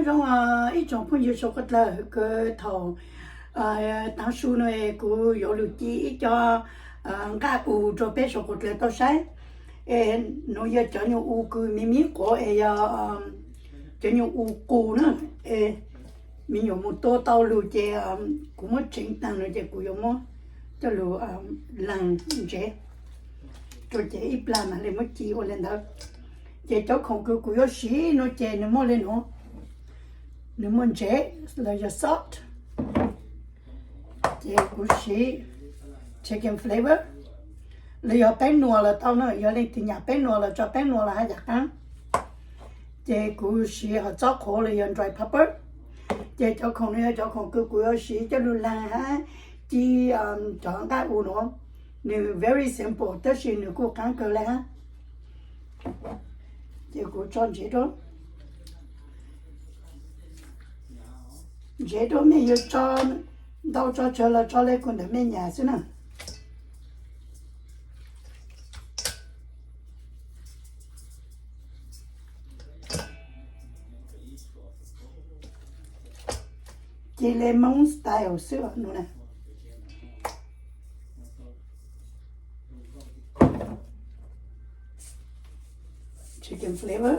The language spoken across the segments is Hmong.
Zoo ib tsoom phooj ywg saum koj dlawg kws thaum tav su no kuv yuav lug ci ib co nqaj u rua peb saum koj dlawg tau saib. Es nuav yog cov nyuag u kws miv miv quav es yog cov nyuag u qus na. Es me nyuam mus tua tau lug ces kuv muab tseev taag no ces kuv yuav muab coj lug laag ntsev rua ces ib plag mam le muab ci ua le ntawd. Ces cov khoom kws kuv yuav siv no ces nwg muaj le nuav, nwg muaj ntsev los yog salt, ces kuv siv chicken flavor los yog peeb nuas los tau na, yog leej twg nyam peeb nuas los tso peeb nuas los hab yam qaab. Ces kuv siv hom txob qhuav los yog dry pepper. Ces cov khoom no yog cov khoom kws kuv yuav siv coj lug laag hab ci cov nqaj u nuav. Nwg very simple tab sis nwg kuj qaab kawg le hab. Ces kuv tso ntsev rua, ntsev rua mej yuav tso ntau tso tsawg los tso le kws ntawm mej nyam xwb na. Ci le Moob style xwb no na. Chicken flavor.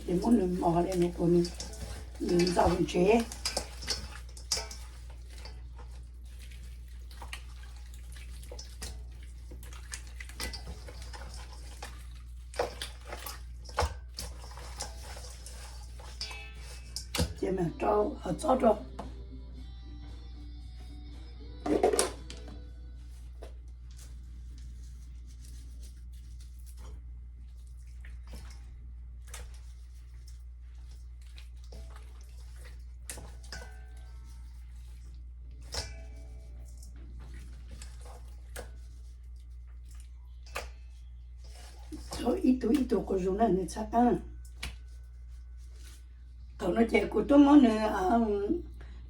Ces muab nws mos le nuav kuas nws ntxaus ntsev. Ces mam rau hov txob rau. Ib tug ib tug quas zug na nws txhaj qaab. Thaum no ces kuv tub muab nws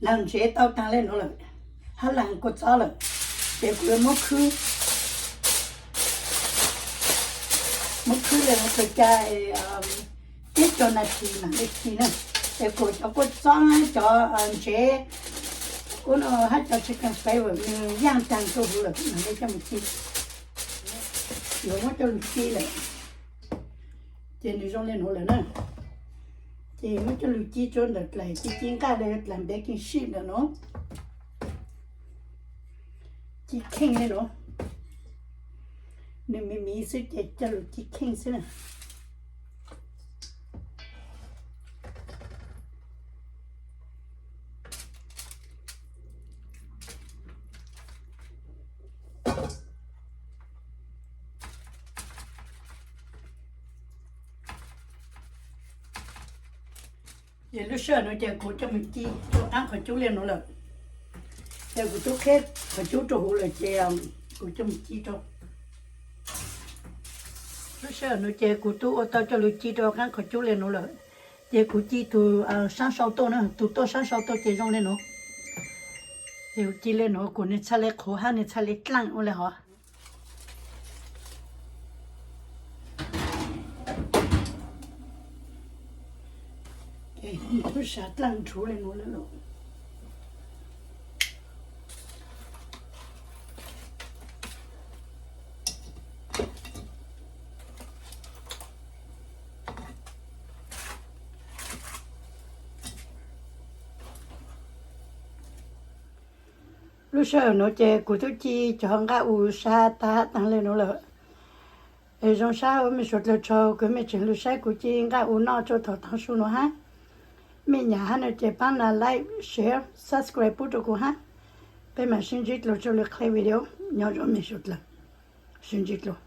laag ntsev tau taag le nuav lawm, hab laag kua txob lawm, ces kuv yuav muab khwb, muab khwb le nuav txhua cai peb caug nas this mam le ci na. Ces kuas cov kua txob hab cov ntsev ua no hab cov chicken flavor nws yaaj taag rua huv lawm mam le coj mus ci. Yuav muab coj lug ci lawm. Ces nws zoo le nuav lawm na. Ces muab coj lug ci rua ntawm dlaim ci ci nqaj le dlaim baking sheet ntawm nuav. Ci kheej le nuav. Nws miv miv xwb ces coj lug ci kheej xwb na. Ces lub sij hawm no ces kuv coj mus ci rua qaab qhov cub le nuav lawm. Ces kuv tub qheb qhov cub rua huv lawm ces kuv coj mus ci rua. Lub sij hawm no ces kuv tub ua tau coj lug ci rua qaab qhov cub le nuav lawm. Ces kuv ci tug saab sau tuaj na, tug tuaj saab sau tuaj ces zoo le nuav. Ces kuv ci le nuav kuas nws txhaj le qhuav hab nws txhaj le dlaaj ua le hov. Ces tub sav dlaaj nrhuv le nuav lawm. Lub sij hawm nuav ces kuv tub ci cov nqaj u sab tag taag le nuav lawm. Es zoo sab ua mej suav dlawg tsaug kws mej tseem lug saib kuv ci nqaj u noj rua thaum taag su nuav hab. Mej nyam hab no ces paab na like, share, subscribe pub rua kuv hab. Peb mam sib ntsib dlua rua lwm qhov video. Nyob zoo mej suav dlawg, sib ntsib dlua.